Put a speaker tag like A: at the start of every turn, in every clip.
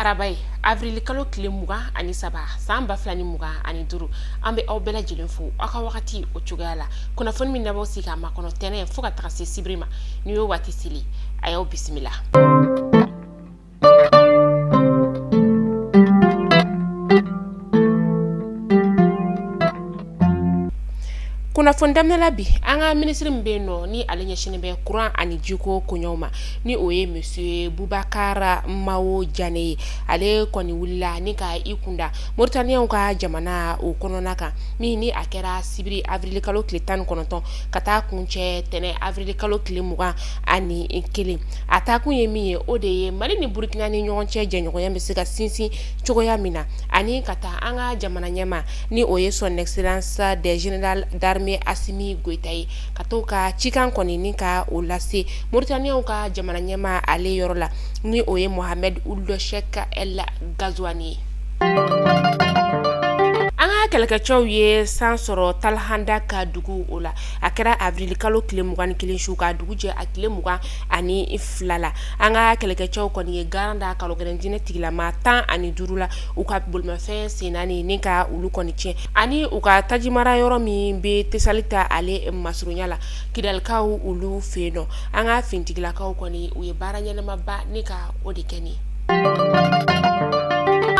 A: Araba ye, avril kalo tile 23 san 2025. An bɛ aw bɛɛ lajɛlen fo aw ka wagati o cogoya la. Kunnafoni min n'aw sigi k'a makɔnɔ tɛnɛn fo ka taga se sibiri ma, n'i y'o waati seli, a y'aw bisimila. Kunnafoni daminɛ la bi, an ka minisiri min bɛ yen nɔ ni ale ɲɛsinnen bɛ kuran ani jiko koɲɛw ma, ni o ye monsieur Bubakar Mawo Jane ye, ale kɔni wulila ni ka i kunda Mauritanienw ka jamana o kɔnɔna kan, min ni a kɛra sibiri avril kalo tile 19 ka taa kuncɛ tɛnɛn avril kalo tile 21. A taakun ye min ye, o de ye Mali ni Burukina ni ɲɔgɔn cɛ jɛɲɔgɔnya bɛ se ka sinsin cogoya min na, ani ka taa an ka jamana ɲɛmaa ni o ye son excellence des général d'armée Assimi Goïta ye, ka to ka cikan kɔni ni ka o lase Mauritanienw ka jamana ɲɛmaa ale yɔrɔ la, ni o ye Mohamed Ould Cheikh El Ghazouani ye. An ka kɛlɛkɛcɛw ye san sɔrɔ Talhanda ka dugu o la. A kɛra avril kalo tile 21 su ka dugu jɛ a tile 22 la. An ka kɛlɛkɛcɛw kɔni ye garan da kalogɛlɛn diinɛ tigilama 15 la, u ka bolimafɛn sen naani ni ka olu kɔni tiɲɛ, ani u ka tajimara yɔrɔ min bɛ Tesalita ale masurunya la Kidalikaw olu fɛ yen nɔ. An ka finitigilakaw kɔni, u ye baara ɲɛnamaba ni ka o de kɛ nin ye.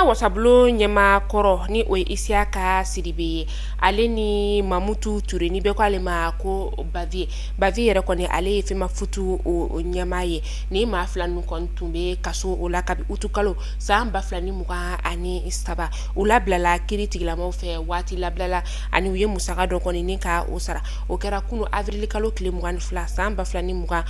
A: Wasabulon ɲɛmaa kɔrɔ ni o ye Isiyaka Sidibe ye, ale ni Mamutu Ture, ni bɛɛ ko ale ma ko Baviye. Baviye yɛrɛ kɔni, ale ye FEMAFOOT o ɲɛmaa ye. Ni maa fila ninnu kɔni tun bɛ kaso o la kabi utukalo san 2023. U labilala kiri tigilamaw fɛ waati labilala, ani u ye musaka dɔ kɔni ni ka o sara. O kɛra kunun avril kalo tile 22 san 2025.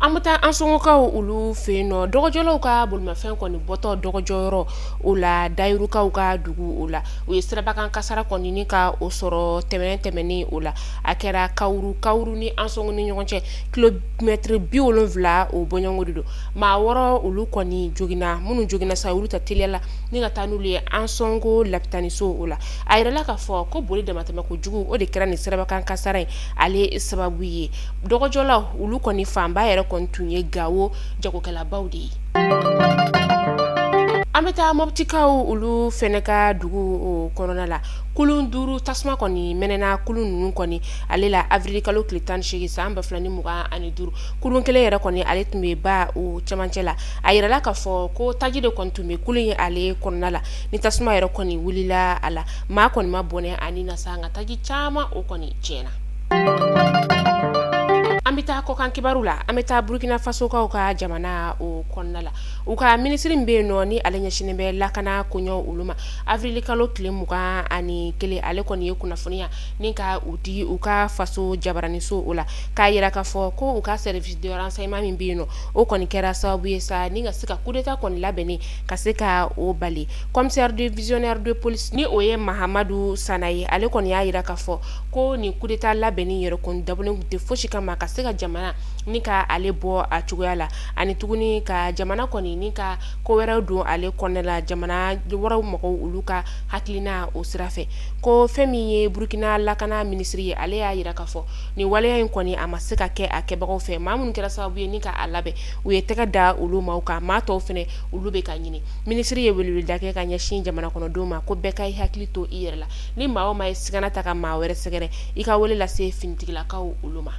A: An bɛ taa Ansɔngɔkaw olu fɛ yen nɔ. Dɔgɔjɔlaw ka bolimafɛn kɔni bɔtɔ dɔgɔjɔyɔrɔ o la Dayirukaw ka dugu o la, u ye sirabakan kasara kɔni ni ka o sɔrɔ tɛmɛnen tɛmɛnen o la. A kɛra Kawuru, Kawuru ni Ansɔngɔ ni ɲɔgɔn cɛ kilomɛtiri 70 o bɔɲɔgɔnko de don. Maa 6 olu kɔni joginna. Minnu joginna sa, olu ta teliya la ni ka taa n'olu ye Ansɔngɔ lapitaniso o la. A yirala k'a fɔ ko boli damatɛmɛ kojugu o de kɛra nin sirabakan kasara in ale sababu ye. Dɔgɔjɔlaw olu kɔni fanba yɛrɛ kɔni tun ye Gawo jagokɛlabaw de ye. An bɛ taa Mɔptikaw olu fɛnɛ ka dugu o kɔnɔna la. Kulun 5 tasuma kɔni mɛnɛna kulun ninnu kɔni ale la avril kalo tile 18 san 2025. Kulun kelen yɛrɛ kɔni ale tun bɛ ba o cɛmancɛ la. A yirala k'a fɔ ko taji de kɔni tun bɛ kulun in ale kɔnɔna la ni tasuma yɛrɛ kɔni wulila a la. Maa kɔni ma bɔnɛ a ni na sa, nka taji caman o kɔni tiɲɛna. An bɛ taa kɔkan kibaru la. An bɛ taa Burukina Fasokaw ka jamana o kɔnɔna la. U ka minisiri min bɛ yen nɔ ni ale ɲɛsinnen bɛ lakana koɲɛw olu ma, avril kalo tile 21, ale kɔni ye kunnafoniya ni ka u di u ka faso jabaraniso o la, k'a yira k'a fɔ ko u ka service de renseignement min bɛ yen nɔ, o kɔni kɛra sababu ye sa ni ka se ka coup d'état kɔni labɛnnen ka se ka o bali. Commissaire divisionnaire de police ni o ye Mahamadu Sana ye, ale kɔni y'a yira k'a fɔ ko nin coup d'état labɛnni yɛrɛ kɔni dabɔlen tun tɛ fosi kama ka se ka jamana ni ka ale bɔ a cogoya la, ani tuguni ka jamana kɔni ni ka ko wɛrɛw don ale kɔnɔna la, jamana wɛrɛw mɔgɔw olu ka hakilina o sira fɛ. Ko fɛn min ye Burukina lakana minisiri ye, ale y'a yira k'a fɔ nin waleya in kɔni a ma se ka kɛ a kɛbagaw fɛ. Maa minnu kɛra sababu ye ni ka a labɛn, u ye tɛgɛ da olu maaw kan. Maa tɔw fɛnɛ, olu bɛ ka ɲini. Minisiri ye weleweleda kɛ ka ɲɛsin jamana kɔnɔdenw ma ko bɛɛ ka i hakili to i yɛrɛ la. Ni maa o maa ye sigana ta ka maa wɛrɛ sɛgɛrɛ, i ka wele lase finitigilakaw olu ma.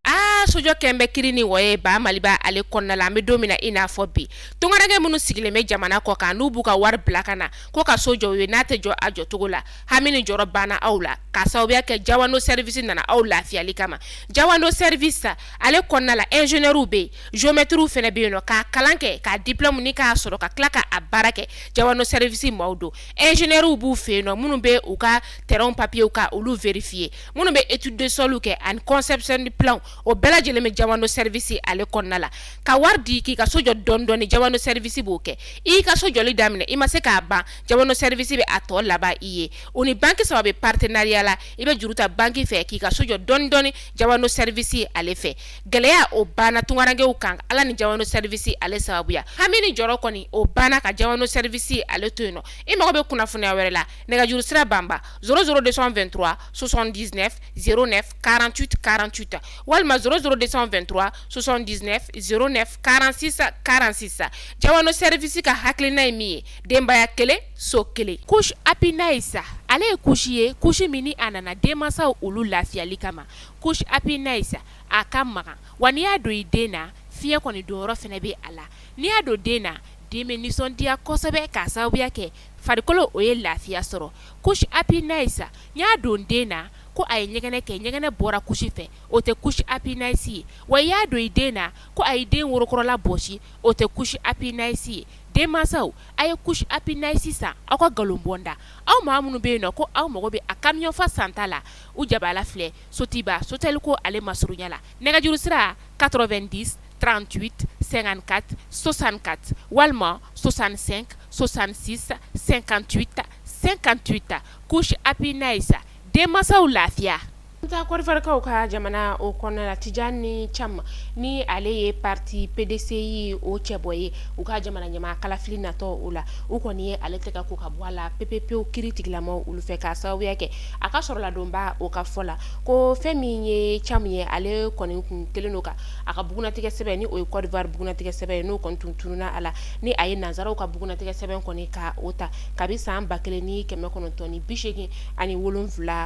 A: Aa, sojɔ kɛn bɛ kiri ni wɔ ye ba Maliba ale kɔnɔna la. An bɛ don min na i n'a fɔ bi, tungaranke minnu sigilen bɛ jamana kɔ kan, n'u b'u ka wari bila ka na ko ka so jɔ u ye, n'a tɛ jɔ a jɔcogo la, hami ni jɔrɔ banna aw la, k'a sababuya kɛ Jawando service nana aw lafiyali kama. Jawando service ale kɔnɔna la, ingénieurw bɛ yen, géomètrew fana bɛ yen nɔ, k'a kalan kɛ, k'a diplôme ni k'a sɔrɔ ka tila k'a baara kɛ. Jawando service maaw don. Ingénieurw b'u fɛ yen nɔ minnu bɛ u ka terrain papiers ka olu vérifier, minnu bɛ étude de sol kɛ ani conception de plan, o bɛɛ lajɛlen bɛ Jawando service ale kɔnɔna la. Ka wari di k'i ka so jɔ dɔɔni dɔɔni, Jawando service b'o kɛ. I ka so jɔli daminɛ, i ma se k'a ban, Jawando service bɛ a tɔ laban i ye. U ni banque 3 bɛ partenariat la. la i bɛ juru ta banki fɛ k'i ka so jɔ dɔɔni dɔɔni Jawando Service ale fɛ. Gɛlɛya o banna tunkarankew kan Ala ni Jawando Service ale sababuya. Hami ni jɔrɔ kɔni o banna ka Jawando Service ale to yen nɔ. I mago bɛ kunnafoniya wɛrɛ la, nɛgɛjuru sira banba 00 223 79 09 48 48 walima 00 223 79 09 46 46. Jawando Service ka hakilina ye min ye, denbaya kelen, so kelen. Couche Happy Nice ale ye couche ye, couche min ni a nana denmansaw olu lafiyali kama. Couche Happy Nice a ka magan, wa n'i y'a don i den na, fiɲɛ kɔni donyɔrɔ fana bɛ a la. N'i y'a don den na, den bɛ nisɔndiya kosɛbɛ k'a sababuya kɛ farikolo o ye lafiya sɔrɔ. Couche Happy Nice n y'a don den na ko a ye ɲɛgɛnɛ kɛ, ɲɛgɛnɛ bɔra couche fɛ, o tɛ couche Happy Nice ye. Wa i y'a don i den na ko a ye den worokɔrɔla bɔsi, o tɛ couche Happy Nice ye. Denmansaw, a ye couche Happy Nice san aw ka nkalon bɔ n da. Aw maa minnu bɛ yen nɔ ko aw mago bɛ a camion fa santa la, u jabala filɛ Sotiba Sotelco ale masurunya la. Nɛgɛjuru sira 90 38 54 64 walima 65 66 58 58. Couche Happy Nice, denmansaw lafiya. An taa Côte d'Ivoire ka jamana o kɔnɔna la, Tidjane Thiam ni ale ye parti PDCI o cɛbɔ ye, u ka jamana ɲɛmaa kalafili natɔ o la, u kɔni ye ale tɛgɛ ko ka bɔ a la pepepewu kiri tigilamaw olu fɛ, k'a sababuya kɛ a ka sɔrɔladonba o ka fɔ la ko fɛn min ye Thiam ye, ale kɔni kun kelen don ka a ka bugunatigɛ sɛbɛn, ni o ye Côte d'Ivoire bugunatigɛ sɛbɛn ye, n'o kɔni tun tununna a la, ni a ye nansaraw ka bugunatigɛ sɛbɛn kɔni ka o ta kabi san 1987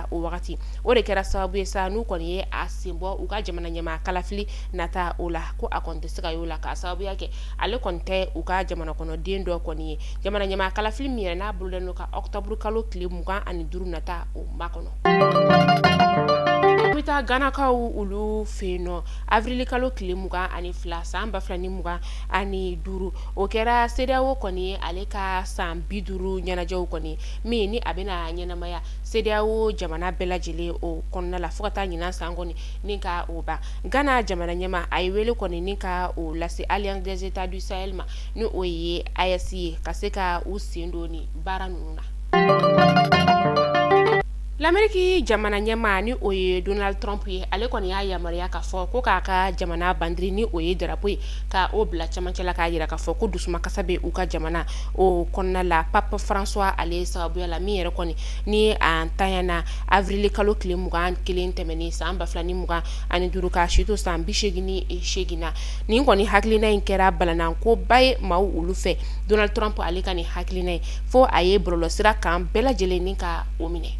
A: o wagati. O de kɛra sababu ye sa n'u kɔni ye a sen bɔ u ka jamana ɲɛmaa kalafili nata o la, ko a kɔni tɛ se ka y'o la k'a sababuya kɛ ale kɔni tɛ u ka jamana kɔnɔden dɔ kɔni ye. Jamana ɲɛmaa kalafili min yɛrɛ n'a bolodalen don ka octobre kalo tile 25 nata o makɔnɔ. An bɛ taa Ganakaw olu fɛ yen nɔ, avril kalo tile 22 san 2025, o kɛra CEDEAO kɔni ye ale ka san 50 ɲɛnajɛw kɔni min ni a bɛna ɲɛnamaya CEDEAO jamana bɛɛ lajɛlen o kɔnɔna la fo ka taa ɲinan san kɔni ni ka o ban. Gana jamana ɲɛmaa a ye wele kɔni ni ka o lase Alliance des États du Sahel ma, ni o ye AES ye, ka se ka u sen don ni baara ninnu na. L'Amérique jamana ɲɛmaa ni o ye Donald Trump ye, ale kɔni y'a yamaruya k'a fɔ ko k'a ka jamana bandiri ni o ye drapeau ye ka o bila cɛmancɛ la, k'a jira k'a fɔ ko dusumakasa bɛ u ka jamana o kɔnɔna la Pape François ale sababuya la, min yɛrɛ kɔni ni a ntanyana avril kalo tile 21 tɛmɛnen san 2025 ka si to san 88 na. Nin kɔni hakilina in kɛra balanankoba ye maaw olu fɛ. Donald Trump ale ka nin hakilina ye fo a ye bɔlɔlɔsira kan bɛɛ lajɛlen ni ka o minɛ.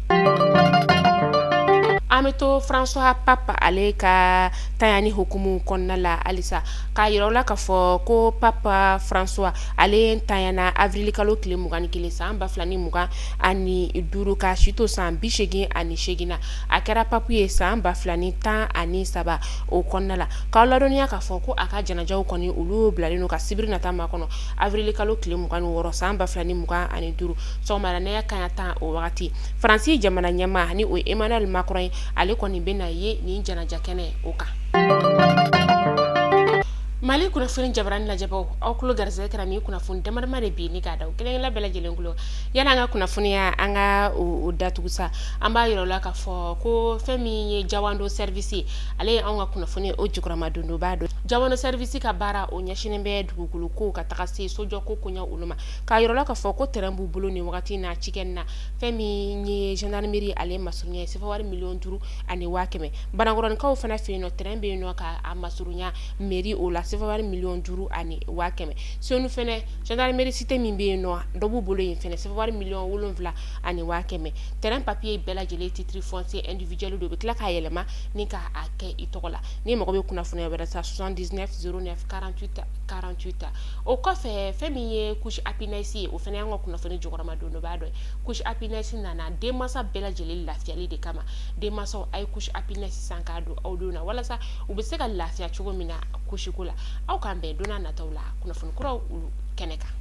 A: An bɛ to François Pape ale ka tanyani hukumu kɔnɔna la halisa, k'a yira la k'a fɔ ko Pape François ale ntanyana avril kalo tile 21 san 2025 ka si to san 88 na. A kɛra pape ye san 2013 o kɔnɔna la. K'aw ladɔnniya k'a fɔ ko a ka janajaw kɔni olu bilalen don ka sibiri nata makɔnɔ avril kalo tile 26 san 2025 sɔgɔmada nɛgɛ kanɲɛ 10 o wagati. Faransi jamana ɲɛmaa ni o ye Emmanuel Macron ye, ale kɔni bɛna ye nin janaja kɛnɛ o kan. Mali kunnafoni jabarani lajɛbaw, aw tulo garisɛgɛ kɛra nin kunnafoni damadama de bi ni k'a da kelenkelen bɛɛ lajɛlen tulo. Yani an ka kunnafoniya an ka o datugu sa, an b'a yira la k'a fɔ ko fɛn min ye Jawando Service ye, ale ye anw ka kunnafoni o jukɔrɔmadondonba don. Jawando Service ka baara o ɲɛsinnen bɛ dugukolo ko ka taga se sojɔ ko koɲɛ olu ma, k'a yira la k'a fɔ ko terrain b'u bolo nin wagati na cikɛ na. Fɛn min ye gendarmerie ale masurunya ye sefa wari 5,100,000. Banankɔrɔnikaw fana fɛ yen nɔ, terrain bɛ yen nɔ k'a masurunya mairie o la sefa wari 5,100,000. Senu fɛnɛ gendarmerie cité min bɛ yen nɔ, dɔ b'u bolo yen fɛnɛ sefa wari 7,100,000. Terrain papier bɛɛ lajɛlen titre foncier individuel don, u bɛ tila k'a yɛlɛma ni k'a kɛ i tɔgɔ la. N'i mago bɛ kunnafoniya wɛrɛ sa, 79 09 48 48. O kɔfɛ, fɛn min ye couche Happy Nice ye, o fana y'an ka kunnafoni jukɔrɔma donba dɔ ye. Couche Happy Nice nana denmansa bɛɛ lajɛlen lafiyali de kama. Denmansaw, a ye couche Happy Nice san k'a don aw denw na walasa u bɛ se ka lafiya cogo min na couche ko la. Aw k'an bɛn don nataw la kunnafoni kuraw olu kɛnɛ kan.